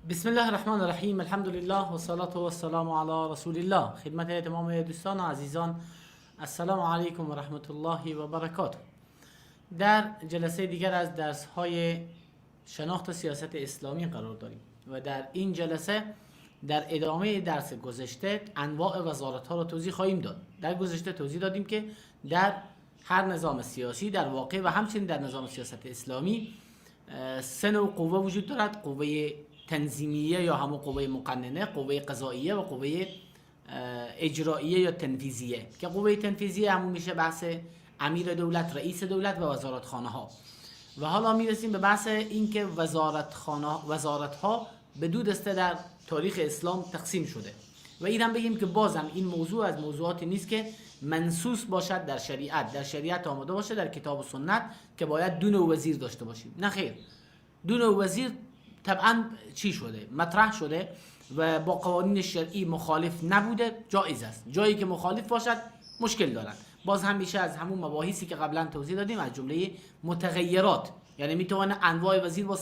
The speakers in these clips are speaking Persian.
بسم الله الرحمن الرحیم. الحمد لله و صلاة و السلام علی رسول الله. خدمت تمام دوستان و عزیزان، السلام علیکم و رحمت الله و برکاته. در جلسه دیگر از درس های شناخت سیاست اسلامی قرار داریم و در این جلسه در ادامه درس گذشته انواع وزارت ها را توضیح خواهیم داد. در گذشته توضیح دادیم که در هر نظام سیاسی در واقع و همچنین در نظام سیاست اسلامی سه نوع قوه وجود دارد: قوه تنظیمیه یا همون قوه مقننه، قوه قضاییه و قوه اجراییه یا تنفیذیه، که قوه تنفیذیه همون میشه بحث امیر دولت، رئیس دولت و وزارتخانه ها. و حالا میرسیم به بحث اینکه وزارت ها به دو دسته در تاریخ اسلام تقسیم شده و این هم بگیم که بازم این موضوع از موضوعاتی نیست که منصوص باشد در شریعت، در شریعت آمده باشه در کتاب و سنت که باید دو نوع وزیر داشته باشیم. نه خیر، دو نوع وزیر طبعا چی شده، مطرح شده و با قوانین شرعی مخالف نبوده، جایز است. جایی که مخالف باشد مشکل دارد. باز هم میشه از همون مباحثی که قبلا توضیح دادیم، از جمله متغیرات، یعنی میتونه انواع وزیر با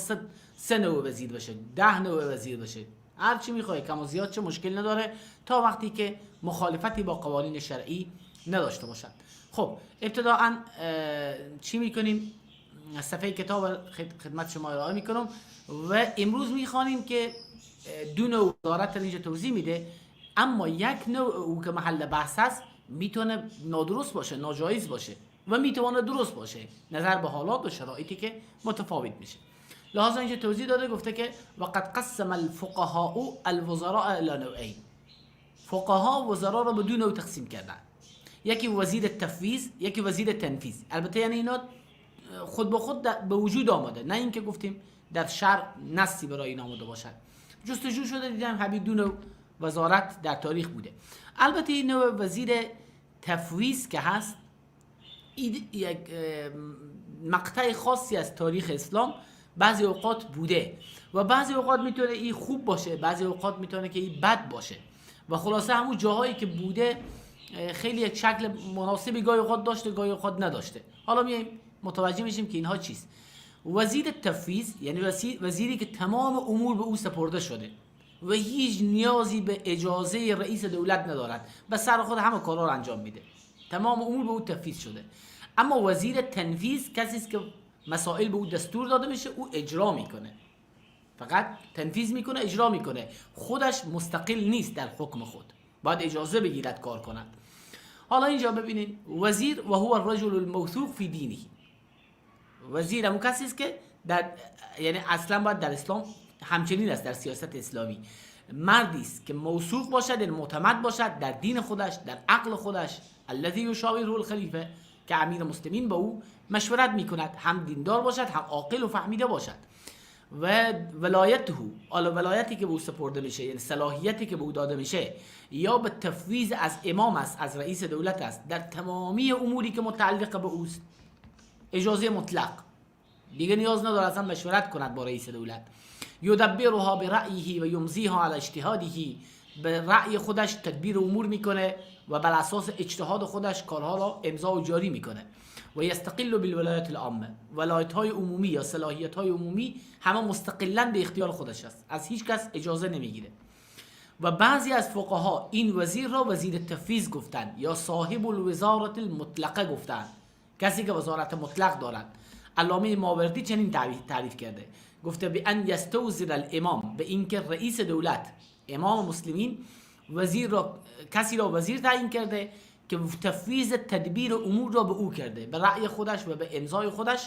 سه نوع وزیر باشه، 10 نوع وزیر باشه، هر چی میخوای، کم و زیاد چه مشکل نداره تا وقتی که مخالفتی با قوانین شرعی نداشته باشد. خب ابتداعا چی میکنیم؟ صفحه کتاب خدمت شما ارائه میکنم و امروز میخوانیم که دو نوع وزارت اینجا توضیح میده، اما یک نوع او که محل بحث است میتونه نادرست باشه، ناجایز باشه و میتونه درست باشه نظر به حالات و شرایطی که متفاوت میشه. لحاظا اینجا توضیح داده، گفته که وقد قسم الفقهاء الوزراء الى نوعین. فقها وزرا را به دو نوع تقسیم کردن، یکی وزیر تفویض، یکی وزیر تنفیذ. البته یعنی اینا خود به خود به وجود آمده، نه اینکه گفتیم در شرع نصی برای این آمده باشد. جستجو شده دیدم همین دو نوع وزارت در تاریخ بوده. البته این نوع وزیر تفویض که هست یک مقطع خاصی از تاریخ اسلام بعضی اوقات بوده و بعضی اوقات میتونه این خوب باشه، بعضی اوقات میتونه که این بد باشه و خلاصه همون جاهایی که بوده خیلی یک شکل مناسبی گاهی اوقات داشته، گاهی اوقات نداشته. حالا میایم متوجه میشیم که اینها چیست. وزیر تفویض یعنی وزیری که تمام امور به او سپرده شده و هیچ نیازی به اجازه رئیس دولت ندارد، به سر خود همه کارا رو انجام میده، تمام امور به او تفویض شده. اما وزیر تنفیذ کسی است که مسائل به او دستور داده میشه، او اجرا میکنه، فقط تنفیذ میکنه، اجرا میکنه، خودش مستقل نیست در حکم خود، باید اجازه بگیرد کار کند. حالا اینجا ببینید، وزیر و هو الرجل الموثوق فی دینه. وزیر همون کسی است که در، یعنی اصلا باید در اسلام همچنین است، در سیاست اسلامی مردی است که موثوق باشد، یعنی معتمد باشد در دین خودش، در عقل خودش، الذی یشاوره الخلیفه، که امیر مسلمین با او مشورت میکند، هم دیندار باشد، هم عاقل و فهمیده باشد. و ولایته، حالا ولایتی که به او سپرده میشه، یعنی صلاحیتی که به او داده میشه، یا به تفویض از امام است، از رئیس دولت است، در تمامی اموری که متعلق به اوست اجازه مطلق، دیگه نیاز نداره اصلا مشورت کند با رئیس دولت. یدبرها برأیه و یمضیها علی اجتهاده، به رأی خودش تدبیر امور میکنه و بر اساس اجتهاد خودش کارها را امضا و جاری میکنه. و یستقل بالولایت العامه، ولایت های عمومی یا صلاحیت های عمومی همه مستقلا به اختیار خودش است، از هیچ کس اجازه نمیگیره. و بعضی از فقها این وزیر را وزیر تفویض گفتند یا صاحب الوزارت المطلقه گفتند، کسی که وزارت مطلق دارد. علامه ماوردی چنین تعریف کرده، گفته به ان یستوزر الامام، به اینکه رئیس دولت امام مسلمین وزیر را، کسی را وزیر تعیین کرده که تفویض تدبیر امور را به او کرده، به رأی خودش و به امضای خودش،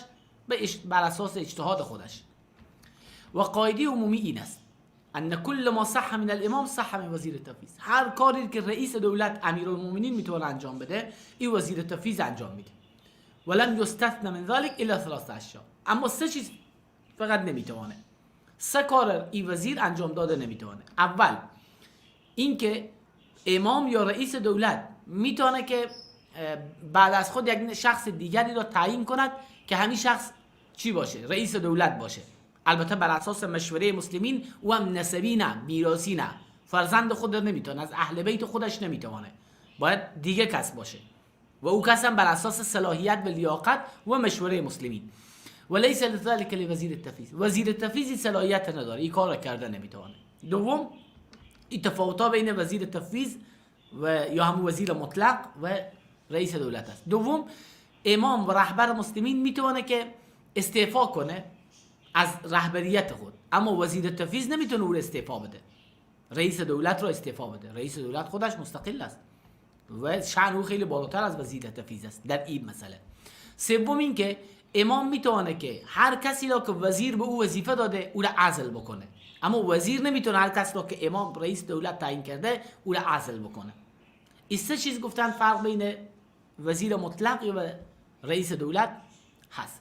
بر اساس اجتهاد خودش. و قاعده عمومی این است ان کل ما صح من الامام صح من وزیر تفویض، هر کاری که رئیس دولت امیرالمومنین میتونه انجام بده، این وزیر تفویض انجام میده. ولم یستثن من ذلك الا ثلاثه اشیاء، اما سه چیز فقط نمیتونه، سه کار این وزیر انجام داده نمیتونه. اول اینکه امام یا رئیس دولت میتونه که بعد از خود یک شخص دیگری را تعیین کند که همین شخص چی باشه، رئیس دولت باشه، البته بر اساس مشوره مسلمین، او هم نسبی نه، میراثی نه، فرزند خود نمیتونه، از اهل بیت خودش نمیتونه، باید دیگه کس باشه و او کس هم بر اساس صلاحیت و لیاقت و مشوره مسلمین. وليس ذلك لوزیر التفیض. وزیر تفویض صلاحیت نداره، این کار را کرده نمیتونه. دوم، این تفاوت‌ها بین وزیر تفویض و یا هم وزیر مطلق و رئیس دولت است. دوم، امام و رهبر مسلمین میتونه که استعفا کنه از رهبریت خود، اما وزیر تفویض نمیتونه او استعفا بده، رئیس دولت را استعفا بده. رئیس دولت خودش مستقل است و شأن او خیلی بالاتر از وزیر تفویض است در این مسئله. سوم این که امام میتونه که هر کسی را که وزیر به او وظیفه داده او را عزل بکنه، اما وزیر نمیتونه هر کس را که امام رئیس دولت تعیین کرده او را عزل بکنه. این سه چیز گفتن فرق بین وزیر مطلق و رئیس دولت هست.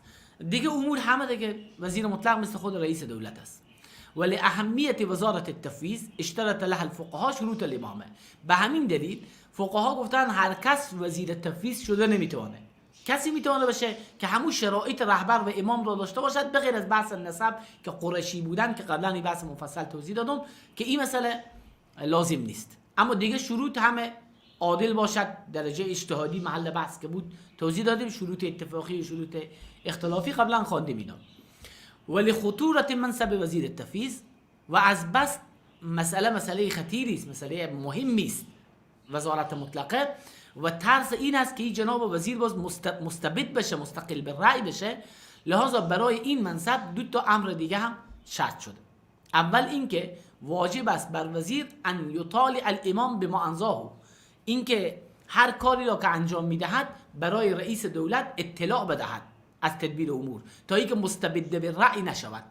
دیگه امور همه دیگه وزیر مطلق مثل خود رئیس دولت است. ولی اهمیت وزارت التفویض اشترط لها الفقهاء شروط الامامه. به همین دلیل فقها گفتن هر کس وزیر تفویض شده نمیتونه. کسی میتونه باشه که همون شرایط رهبر و امام را داشته باشد، به غیر از بحث نسب که قرشی بودن که قبلا این بحث مفصل توضیح دادم که این مسئله لازم نیست. اما دیگه شروط همه عادل باشد، درجه اجتهادی محل بحث که بود توضیح دادیم، شروط اتفاقی و شروط اختلافی قبلا خواندیم اینا. ولی خطورت منصب وزیر التفویض و از بس مسئله خطیری است، مسئله مهمی است وزارت مطلقه، و ترس این است که این جناب وزیر باز مستبد بشه، مستقل به رأی بشه. لذا برای این منصب دو تا امر دیگه هم شرط شده. اول اینکه واجب است بر وزیر ان یطالع الامام بما انزاه، اینکه هر کاری را که انجام میدهد برای رئیس دولت اطلاع بدهد از تدبیر امور، تا اینکه مستبد به رأی نشود،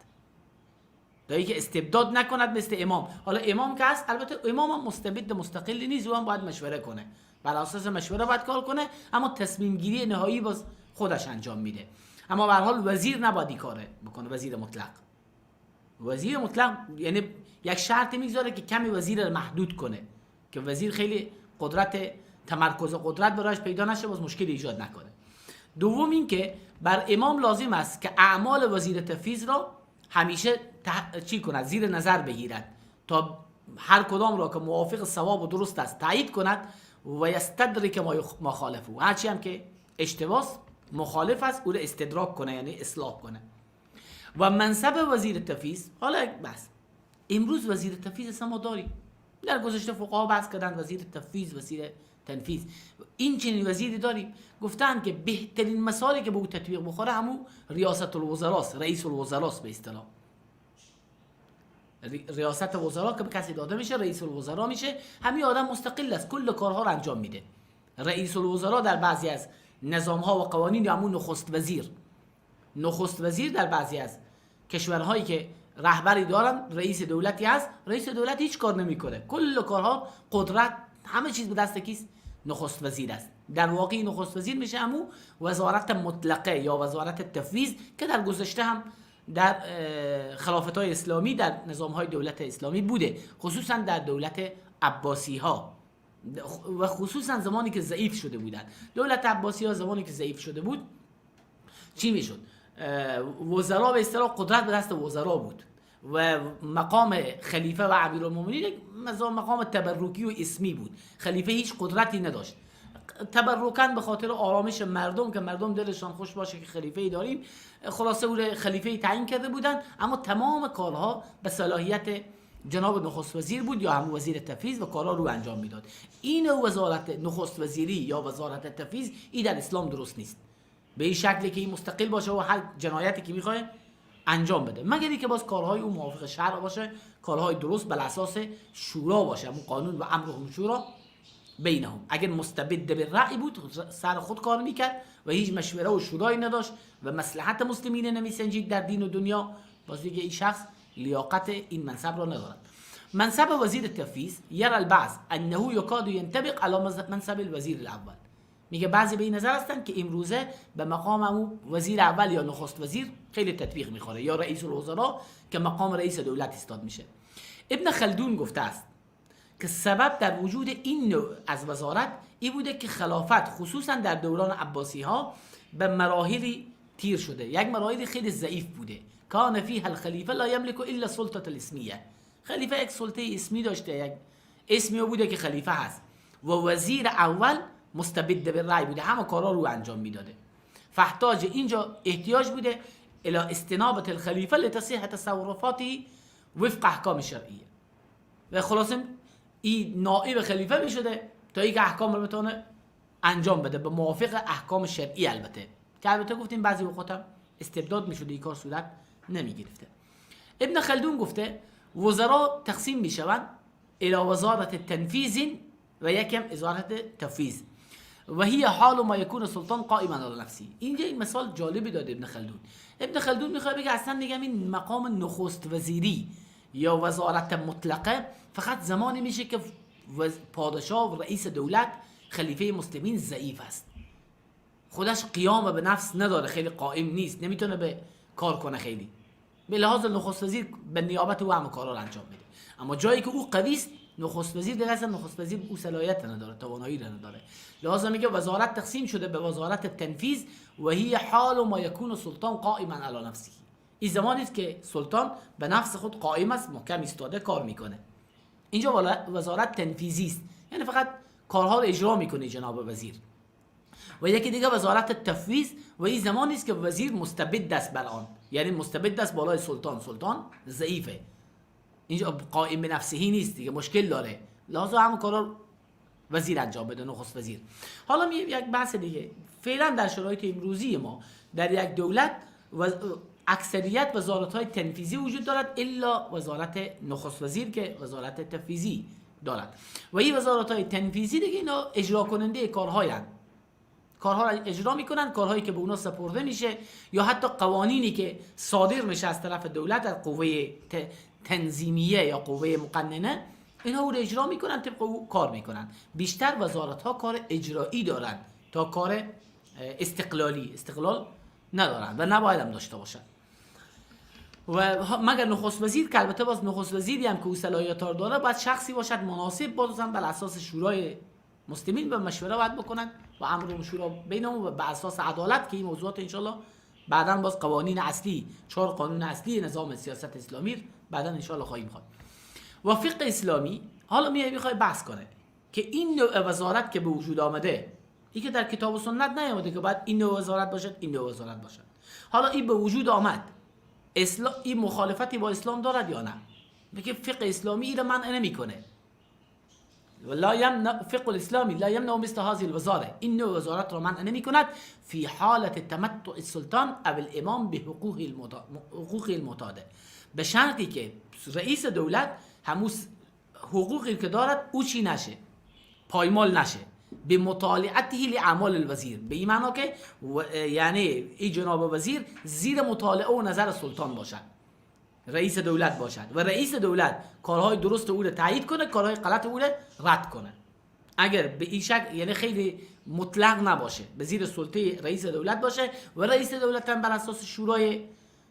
تا اینکه استبداد نکند مثل امام. حالا امام که هست، البته امام هم مستبد مستقلی نیست، او هم باید مشوره کنه، بر اساس مشوره باید کار کنه، اما تصمیم گیری نهایی باز خودش انجام میده. اما به هر حال وزیر نباید این کاره بکنه. وزیر مطلق، وزیر مطلق یعنی یک شرط میگذاره که کمی وزیر رو محدود کنه که وزیر خیلی قدرت تمرکز قدرت برایش پیدا نشه، باز مشکل ایجاد نکنه. دوم این که بر امام لازم است که اعمال وزیر تفویض را همیشه چی کند، زیر نظر بگیرد تا هر کدام را که موافق صواب و درست است تایید کند و یستدرک ما خالفه، هرچی هم که اشتباس مخالف است او را استدراک کنه، یعنی اصلاح کنه. و منصب وزیر تفویض، حالا بس امروز وزیر تفویض اصلا ما داریم، در گذشته فقها بحث کردن وزیر تفویض، وزیر تنفیذ، این چنین وزیری داریم. گفتن که بهترین مثالی که به او تطبیق بخوره همون ریاست الوزراء، رئیس الوزراء به اصطلاح. ریاست وزرا که به کسی داده میشه رئیس الوزراء میشه، همین آدم مستقل است، کل کارها رو انجام میده. رئیس الوزراء در بعضی از نظام ها و قوانین یا همون نخست وزیر، نخست وزیر در بعضی از کشورهایی که رهبری دارن رئیس دولتی هست، رئیس دولت هیچ کار نمیکنه، کل کارها قدرت همه چیز به دست کیست؟ نخست وزیر است. در واقع نخست وزیر میشه همون وزارت مطلقه یا وزارت تفویض که در گذشته هم در خلافت‌های اسلامی در نظام‌های دولت اسلامی بوده، خصوصا در دولت عباسی ها و خصوصا زمانی که ضعیف شده بودند. دولت عباسی ها زمانی که ضعیف شده بود چی میشد؟ وزرا به اصطلاح قدرت به دست وزرا بود و مقام خلیفه و امیرالمومنین مقام تبرکی و اسمی بود. خلیفه هیچ قدرتی نداشت، تبرکاً به خاطر آرامش مردم که مردم دلشان خوش باشه که خلیفه‌ای داریم، خلاصه او خلیفه‌ای تعیین کرده بودن، اما تمام کارها به صلاحیت جناب نخست وزیر بود یا هم وزیر تفویض و کارها رو انجام میداد. این وزارت نخست وزیری یا وزارت تفویض این در اسلام درست نیست، به این شکلی که این مستقل باشه و هر جنایتی که میخواد انجام بده، مگر اینکه باز کارهای او موافق شرع باشه، کارهای درست بر اساس شورا باشه، همون قانون و امرهم شورا بینهم. اگر مستبد به رأی بود سر خود کار میکرد و هیچ مشوره و شورایی نداشت و مصلحت مسلمین نمیسنجید در دین و دنیا، باز دیگه این شخص لیاقت این منصب را ندارد. منصب وزیر التفویض یرى البعض انه یکاد ینطبق علی منصب الوزیر الاول. میگه بعضی به این نظر هستند که امروزه به مقام او وزیر اول یا نخست وزیر خیلی تطبیق میخوره، یا رئیس الوزراء که مقام رئیس دولت ایستاد میشه. ابن خلدون گفته است که سبب در وجود این نوع از وزارت این بوده که خلافت خصوصا در دوران عباسی ها به مراحلی تیر شده، یک مراحل خیلی ضعیف بوده. کان فیها الخلیفه لا یملک الا سلطه الاسمیه. خلیفه یک سلطه اسمی داشته، یک اسمی بوده که خلیفه هست و وزیر اول مستبد به رأی بوده، همه کارا رو انجام میداده. فاحتاج، اینجا احتیاج بوده الى استنابة الخلیفه لتصحیح تصرفاته وفق احکام شرعیه. و خلاصه این نائب خلیفه میشده تا اینکه احکام رو بتونه انجام بده به موافق احکام شرعی، البته که البته گفتیم بعضی وقت هم استبداد میشده، این کار صورت نمیگرفته. ابن خلدون گفته وزرا تقسیم میشوند الى وزارت تنفیذ و یکم وزارت تفویض و هي حال ما يكون سلطان قائما على نفسه. اینجا این مثال جالبی داده ابن خلدون. ابن خلدون میخواد بگه اصلا دیگه این مقام نخست وزیری یا وزارت مطلقه فقط زمانی میشه که پادشاه و رئیس دولت خلیفه مسلمین ضعیف است، خودش قیام به نفس نداره، خیلی قائم نیست، نمیتونه به کار کنه، خیلی به لحاظ نخست وزیر به نیابت او هم کارا رو انجام میده. اما جایی که او قوی است نخست وزیر دیگه اصلا نخست وزیر او صلاحیت نداره، توانایی نداره. لحاظ میگه وزارت تقسیم شده به وزارت تنفیذ و هي حال ما يكون سلطان قائما على نفسه. این زمانی است که سلطان به نفس خود قائم است، محکم ایستاده کار میکنه. اینجا وزارت تنفیذی است، یعنی فقط کارها رو اجرا میکنه جناب وزیر. و یکی دیگه وزارت تفویض و این زمانی است که وزیر مستبد است بر آن، یعنی مستبد است بالای سلطان، سلطان ضعیفه، اینجا قائم به نفسه نیست دیگه، مشکل داره، لازم هم کارا وزیر انجام بده، نخست وزیر. حالا یک بحث دیگه، فعلا در شرایط امروزی ما در یک دولت اکثریت وزارت های تنفیذی وجود دارد الا وزارت نخست وزیر که وزارت تفویضی دارد. و این وزارت های تنفیذی دیگه اینا اجرا کننده کارهایند، کارها را اجرا میکنن، کارهایی که به اونا سپرده میشه یا حتی قوانینی که صادر میشه از طرف دولت از قوه تنظیمیه یا قوه مقننه، اینها او را اجرا میکنن، طبق او کار میکنن. بیشتر وزارت ها کار اجرایی دارن تا کار استقلالی، استقلال ندارن و نباید هم داشته باشن. و مگر نخست وزیر که البته باز نخست وزیری هم که او صلاحیت داره باید شخصی باشد مناسب، باز هم بر اساس شورای مسلمین به مشوره باید بکنن و امر شورا بینهم و به اساس عدالت، که این موضوعات انشالله بعدا باز قوانین اصلی، 4 قانون اصلی نظام سیاست اسلامی بعدا انشالله خواهیم خواند. و فقه اسلامی حالا میخوای بحث کنه که این نوع وزارت که به وجود آمده، این که در کتاب و سنت نیامده که باید این نوع وزارت باشد، این نوع وزارت باشد. حالا این به وجود آمد، این مخالفتی با اسلام دارد یا نه؟ میگه فقه اسلامی این را منع نمیکنه. لا يمنع فقه الاسلامی لا يمنع مثل هذه الوزاره، این نوع وزارت را منع نمی کند فی حالت تمتع السلطان او الامام به حقوق المعتاده، به شرطی که رئیس دولت هموس حقوقی که دارد او چی نشه، پایمال نشه، به مطالعته لاعمال الوزیر، به این معنا که یعنی ای جناب وزیر زیر مطالعه و نظر سلطان باشد، رئیس دولت باشد و رئیس دولت کارهای درست او را تایید کنه، کارهای غلط او را رد کنه. اگر به این شکل، یعنی خیلی مطلق نباشه، به زیر سلطه رئیس دولت باشه و رئیس دولت هم بر اساس شورای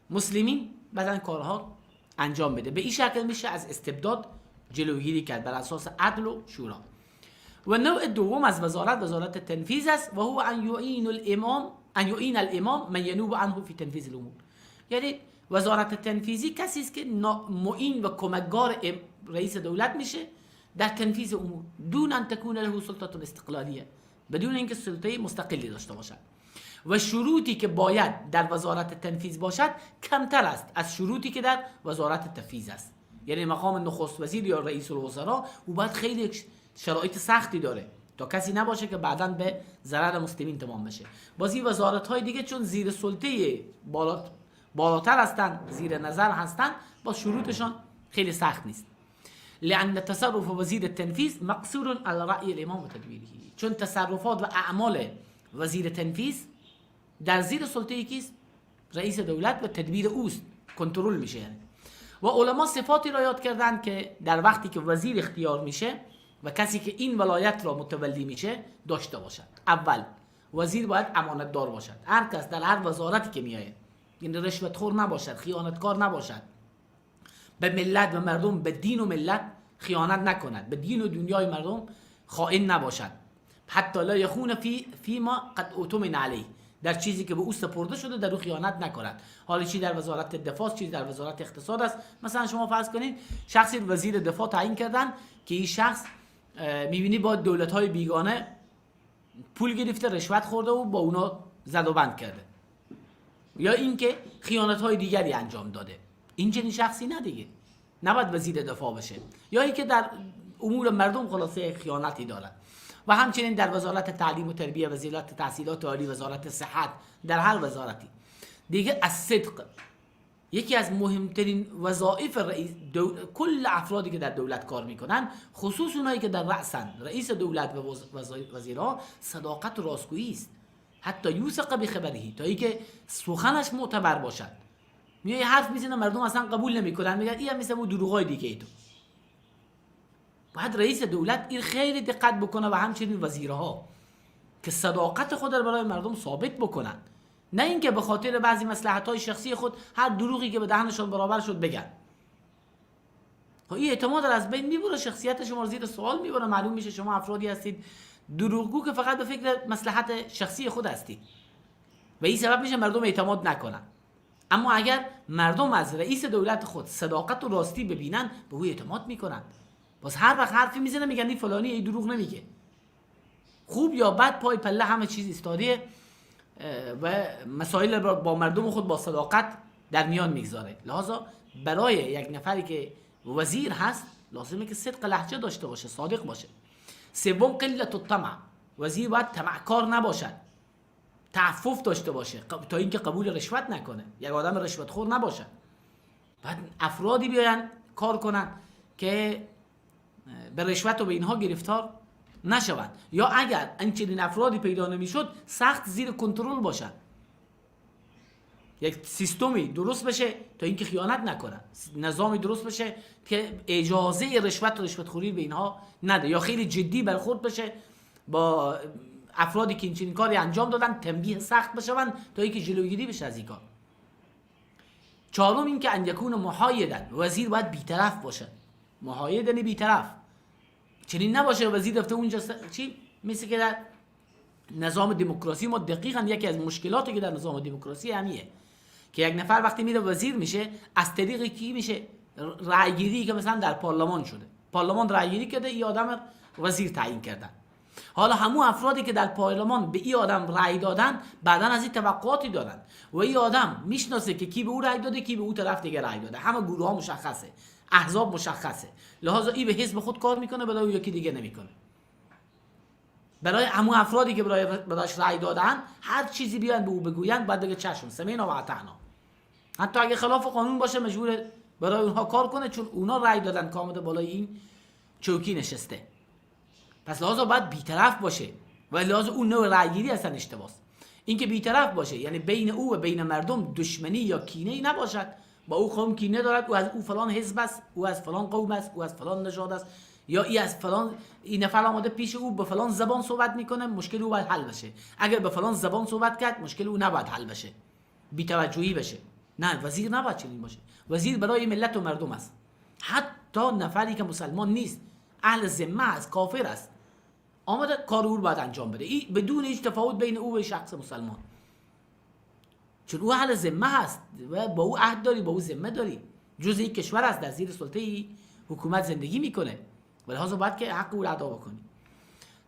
مسلمین بعضا کارها انجام بده. به این شکل میشه از استبداد جلوگیری کرد بر اساس عدل و شورا. و نوع دوم از وزارت، وزارت تنفیذ است و هو ان یعین الامام، ان یعین الامام من ینوب عنه فی تنفیذ الامور. یعنی وزارت تنفیذی کسی است که معین و کمکگار رئیس دولت میشه در تنفیذ امور، دون ان تکون له سلطه استقلالیه، بدون اینکه سلطه مستقلی داشته باشد. و شروطی که باید در وزارت تنفیذ باشد کمتر است از شروطی که در وزارت تفویض است. یعنی مقام نخست وزیر یا رئیس الوزراء او باید خیلی شرایط سختی داره تا کسی نباشه که بعداً به ضرر مسلمین تمام بشه. بازی وزارت های دیگه چون زیر سلطه بالاتر هستند، زیر نظر هستند، با شروطشان خیلی سخت نیست. لأن تصرف وزیر التنفیذ مقصور على رأی الامام و تدبیره، چون تصرفات و اعمال وزیر تنفیذ در زیر سلطه کیست؟ رئیس دولت و تدبیر اوست، کنترل میشه. یعنی و علما صفاتی را یاد کردن که در وقتی که وزیر اختیار میشه و کسی که این ولایت را متولی میشه داشته باشد. اول، وزیر باید امانتدار باشد. هر کس در هر وزارتی که میآید، یعنی رشوتخور نباشد، خیانتکار نباشد، به ملت و مردم، به دین و ملت خیانت نکند، به دین و دنیای مردم خائن نباشد. حتی لا یخون فیما قد اؤتمن علیه، در چیزی که به او سپرده شده در او خیانت نکند. حالا چی در وزارت دفاع، چی در وزارت اقتصاد است. مثلا شما فرض کنید شخصی وزیر دفاع تعیین کردن که این شخص میبینی با دولت‌های بیگانه پول گرفته، رشوت خورده و با اونا زد و بند کرده. یا اینکه خیانت های دیگری انجام داده. این چنین شخصی نه دیگه، نباید وزیر دفاع بشه. یا اینکه در امور مردم خلاصه خیانتی دارد. و همچنین در وزارت تعلیم و تربیه، وزارت تحصیلات عالی، وزارت صحت، در هر وزارتی دیگه. الصدق یکی از مهمترین وظایف رئیس کل افرادی که در دولت کار میکنن، خصوص اونایی که در رأسن، رئیس دولت و وزیرها، صداقت و راستگویی است. حتی یوثق بخبره، تا اینکه سخنش معتبر باشد. میای حرف میزنه مردم اصلا قبول نمیکنن، میگن این هم مثل اون دروغای دیگه ای تو. باید رئیس دولت این خیلی دقت بکنه و همچنین وزیرها که صداقت خود را برای مردم ثابت بکنن، نه اینکه به خاطر بعضی مصلحت‌های شخصی خود هر دروغی که به دهنشان برابر شد بگن. خب این اعتماد را از بین میبره، شخصیت شما رو زیر سوال میبره. معلوم میشه شما افرادی هستید دروغگو که فقط به فکر مصلحت شخصی خود هستید و این سبب میشه مردم اعتماد نکنن. اما اگر مردم از رئیس دولت خود صداقت و راستی ببینن، به او اعتماد میکنن. باز هر وقت حرفی میزنه میگن این فلانی ای دروغ نمیگه. خوب یا بد پای پله همه چیز ایستاده و مسائل را با مردم خود با صداقت در میان میگذاره. لذا برای یک نفری که وزیر هست لازمه که صدق لهجه داشته باشه، صادق باشه. سوم قلت الطمع، وزیر باید طمعکار نباشد، تعفف داشته باشه تا اینکه قبول رشوت نکنه، یک آدم رشوت خور نباشد. باید افرادی بیاین کار کنن که به رشوت و به اینها گرفتار نشوند، یا اگر این چنین افرادی پیدا نمیشد سخت زیر کنترل باشند، یک سیستمی درست بشه تا اینکه خیانت نکنن، نظامی درست بشه که اجازه رشوت و رشوت خوری به اینها نده، یا خیلی جدی برخورد بشه با افرادی که این چنین کاری انجام دادن، تنبیه سخت بشوند تا اینکه جلوگیری بشه از این کار. چهارم اینکه ان یکون محایدن، وزیر باید بیطرف باشه. محاید یعنی بیطرف، چنین نباشه وزیر رفته اونجا چی؟ مثل که در نظام دموکراسی ما دقیقاً یکی از مشکلاتی که در نظام دموکراسی همیه که یک نفر وقتی میره وزیر میشه از طریق کی میشه؟ رأیگیری که مثلا در پارلمان شده، پارلمان رأیگیری کرده این آدم وزیر تعیین کردن. حالا همون افرادی که در پارلمان به این آدم رأی دادن بعدا از این توقعاتی دارن و این آدم میشناسه که کی به او رأی داده، کی به او طرف دیگه رأی داده، همه گروه ها مشخصه، احزاب مشخصه، لذا این به حزب خود کار میکنه برای یکی دیگه نمیکنه. برای همون افرادی که برایش رأی دادن هر چیزی بیان به او بگویند بعد بگه چشم سمینا و اطعنا، حتی اگه خلاف قانون باشه مجبور برای اونها کار کنه، چون اونا رأی دادن که آمده بالای این چوکی نشسته. پس لحاظا باید بیطرف باشه و لحاظا اون نوع رأیگیری اصلا اشتباهه. اینکه بیطرف باشه یعنی بین او و بین مردم دشمنی یا کینه ای نباشد، با او قوم کینه دارد، او از او فلان حزب است، او از فلان قوم است، او از فلان نژاد است، یا ای از فلان این نفر آمده پیش او به فلان زبان صحبت میکنه، مشکل او باید حل بشه. اگر به فلان زبان صحبت کرد مشکل او نباید حل بشه، بی‌توجهی بشه. نه، وزیر نباید چنین باشه. وزیر برای ملت و مردم است. حتی نفری که مسلمان نیست، اهل ذمه است، کافر است، آمده کار او رو باید انجام بده، ای بدون هیچ تفاوت بین او و شخص مسلمان، چون او اهل ذمه است و با او عهد داری، با او ذمه داری، جزء یک کشور است، در زیر سلطه حکومت زندگی میکنه و لحاظ باید که حق او را ادا بکنی.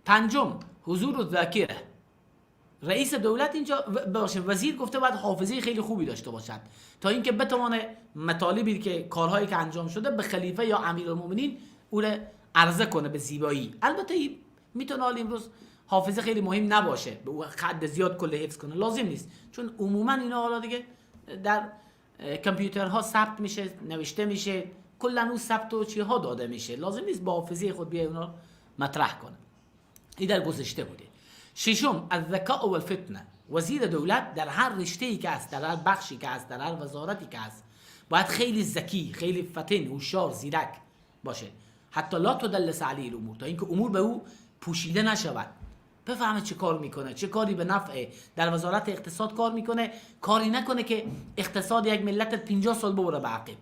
پنجم حضور و ذاکره. رئیس دولت اینجا باشه، وزیر گفته باید حافظه خیلی خوبی داشته باشد تا اینکه بتوانه مطالبی که کارهایی که انجام شده به خلیفه یا امیرالمومنین او را عرضه کنه به زیبایی. البته میتونه حال امروز حافظه خیلی مهم نباشه، به او حد زیاد کل حفظ کنه لازم نیست، چون عموما اینا حالا دیگه در کامپیوترها ثبت میشه، نوشته میشه، کلا اون ثبت و چیها داده میشه، لازم نیست با حافظه خود بیای اونا مطرح کنه. این در گذشته بوده. ششم الذکاء والفطنه. وزیر دولت در هر رشته‌ای که هست، در هر بخشی که هست، در هر وزارتی که هست، باید خیلی ذکی، خیلی فطن، هوشیار، زیرک باشه، حتی لا تدلس علیه الامور، تا اینکه امور به او پوشیده نشود، بفهمه چه کار میکنه، چه کاری به نفعه. در وزارت اقتصاد کار میکنه، کاری نکنه که اقتصاد یک ملت 50 سال ببره به عقب.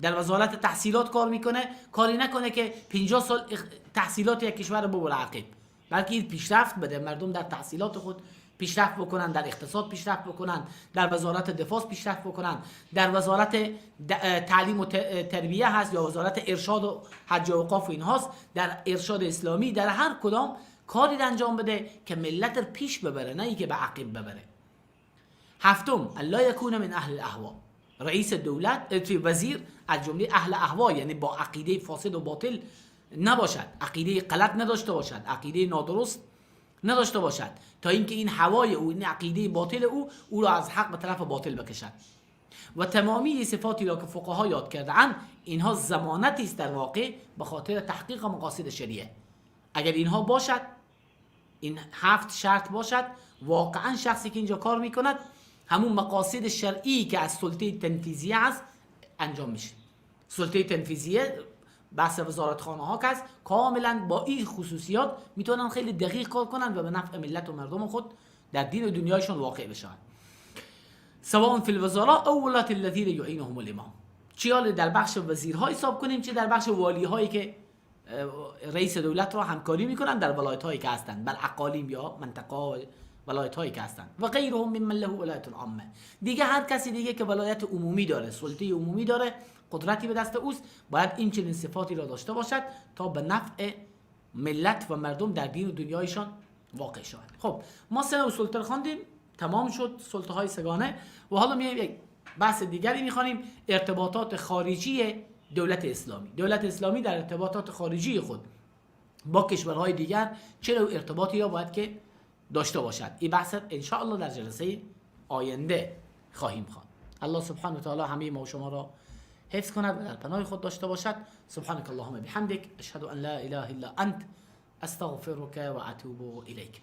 در وزارت تحصیلات کار میکنه، کاری نکنه که 50 سال تحصیلات یک کشور ببره عقب، بلکه این پیشرفت بده، مردم در تحصیلات خود پیشرفت بکنن، در اقتصاد پیشرفت بکنن، در وزارت دفاع پیشرفت بکنن، در وزارت تعلیم و تربیه هست یا وزارت ارشاد و حج و اوقاف و اینهاست، در ارشاد اسلامی، در هر کدام کاری انجام بده که ملت رو پیش ببره، نه اینکه به عقب ببره. هفتم، الا یکون من اهل الاهوا. رئیس دولت، وزیر از جمله اهل اهوا، یعنی با عقیده فاسد و باطل نباشد، عقیده غلط نداشته باشد، عقیده نادرست نداشته باشد، تا اینکه این هوای او، این عقیده باطل او، او را از حق به طرف باطل بکشد. و تمامی صفاتی را که فقها یاد کرده‌اند، اینها ضمانتی است در واقع به خاطر تحقیق مقاصد شریعه. اگر اینها باشد، این 7 شرط باشد، واقعا شخصی که اینجا کار میکند همون مقاصد شرعی که از سلطه تنفیذیه است انجام میشه. سلطه تنفیذیه بحث وزارتخانه ها که است، کاملا با این خصوصیات میتونن خیلی دقیق کار کنن و به نفع ملت و مردم خود در دین و دنیایشون واقع بشن. سواء فی الوزراء او ولات الذین یعینهم الامام، چه در بخش وزیرها حساب کنیم، چه در بخش والیهایی که رئیس دولت را همکاری میکنن در ولایت هایی که هستند، بر اقالیم یا منطقه ولایت هایی که هستند، و غیرهم ممن له ولایت عامه. دیگه هر کسی دیگه که ولایت عمومی داره، سلطه عمومی داره، قدرتی به دست اوست، باید این چنین صفاتی را داشته باشد تا به نفع ملت و مردم در دین و دنیایشان واقع شود. خب ما سه نوع سلطه خواندیم، تمام شد سلطه های سگانه، و حالا میایم یک بحث دیگری میخوانیم، ارتباطات خارجی دولت اسلامی. دولت اسلامی در ارتباطات خارجی خود با کشورهای دیگر چه نوع ارتباطی را باید که داشته باشد. این بحث ان شاء الله در جلسه آینده خواهیم خواند. الله سبحانه و تعالی همه ما و شما را حفظ کند و در پناه خود داشته باشد. سبحانك اللهم بحمدك، اشهد ان لا اله الا انت، استغفرك و اتوب الیک.